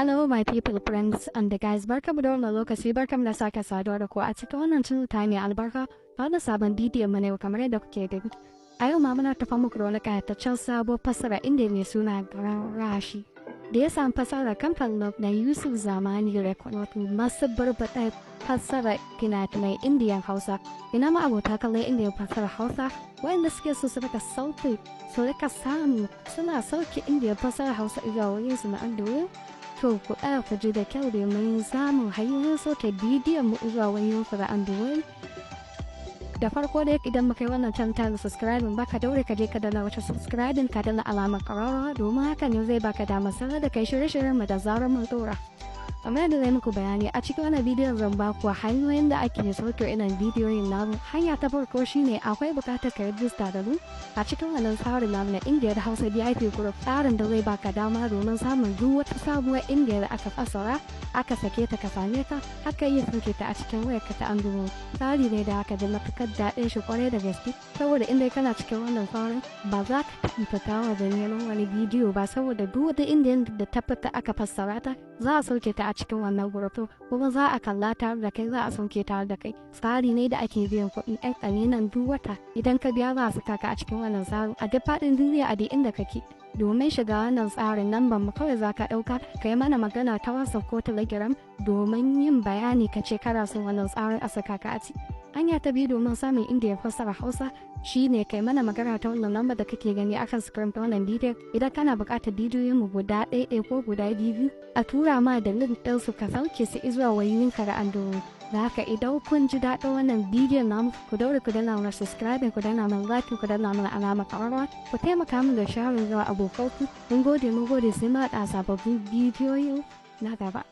Hello, my people, friends and the guys. Barkamu da wannan lokaci, barkamu da sake saduwa da ku a cikin wannan channel ta mai albarka. Wannan sabon bidiyon mu ne kamar yadda kuke gani. A yau ma muna tafa muku da wani kayataccen sabuwar fassara inda mai suna Rashi. Da ya samu fassara kamfanin na Yusuf Zamani Record, wato masu barbaɗa fassara fina-finai Indiyan Hausa. Ina ma abota kallon Indiyan fassara Hausa wanda suke so su rika sauke, su rika samu suna sauke Indiyan fassara Hausa zuwa wayoyinsu na Android. To, ku ɗaya ku ji da kyau domin samun hanyoyin sauke bidiyon mu zuwa wayoyinku da Android. Da farko dai, idan muka yi wannan channel ta subscribing baka, daure ka je ka danna wata subscribing, ka danna alamar ƙararrawa, domin haka ne zai baka damar sanar da kai shirye-shiryen mu da zarar mun dora. Kamar yadda zai muku bayani a cikin wannan bidiyon, zan ba ku hanyoyin da ake sauke irin bidiyoyin namu. Hanya ta farko shine akwai buƙatar ka rijista da mu a cikin wannan tsarin namu na Indiyar Hausa VIP Group, tsarin da zai baka dama domin samun duk wata sabuwar Indiyar da aka fassara aka sake ta, ka same ta haka iya sauke ta a cikin wayarka ta Android. Tsari ne da aka ji matuƙar daɗin shi kwarai da gaske, saboda inda kana cikin wannan tsarin ba za ka taɓa fita wajen neman wani bidiyo ba, saboda duk wata Indiyan da ta fita aka fassara ta, za a sauke ta a cikin wannan group, kuma za a kalla tare da kai, za a sauke tare da kai. Tsari ne da ake biyan kuɗi ɗan ƙalilan duk wata. Idan ka biya, za su saka a cikin wannan tsarin a duk faɗin duniya, a duk inda kake. Domin shiga wannan tsarin, nan mu kawai za ka ɗauka ka yi mana magana ta WhatsApp ko Telegram domin yin bayani, ka ce kana son wannan tsarin, a saka ka a ciki. Hanya ta biyu domin samun inda ya fassara Hausa shine kai mana magana ta wannan lambar da kake gani akan screen ta wannan bidiyon. Idan kana buƙatar bidiyoyin mu guda ɗaya ɗaya ko guda biyu, a tura ma da link ɗin su, ka sauke su zuwa wayoyinka da Android. Da haka, idan kun ji daɗin wannan bidiyon namu, ku daure ku danna mana subscribe, ku danna mana like, ku danna mana alamar ƙararrawa, ku taimaka min da sharing zuwa abokanku. Mun gode, mun gode, sai ma da sababbin bidiyoyin na gaba.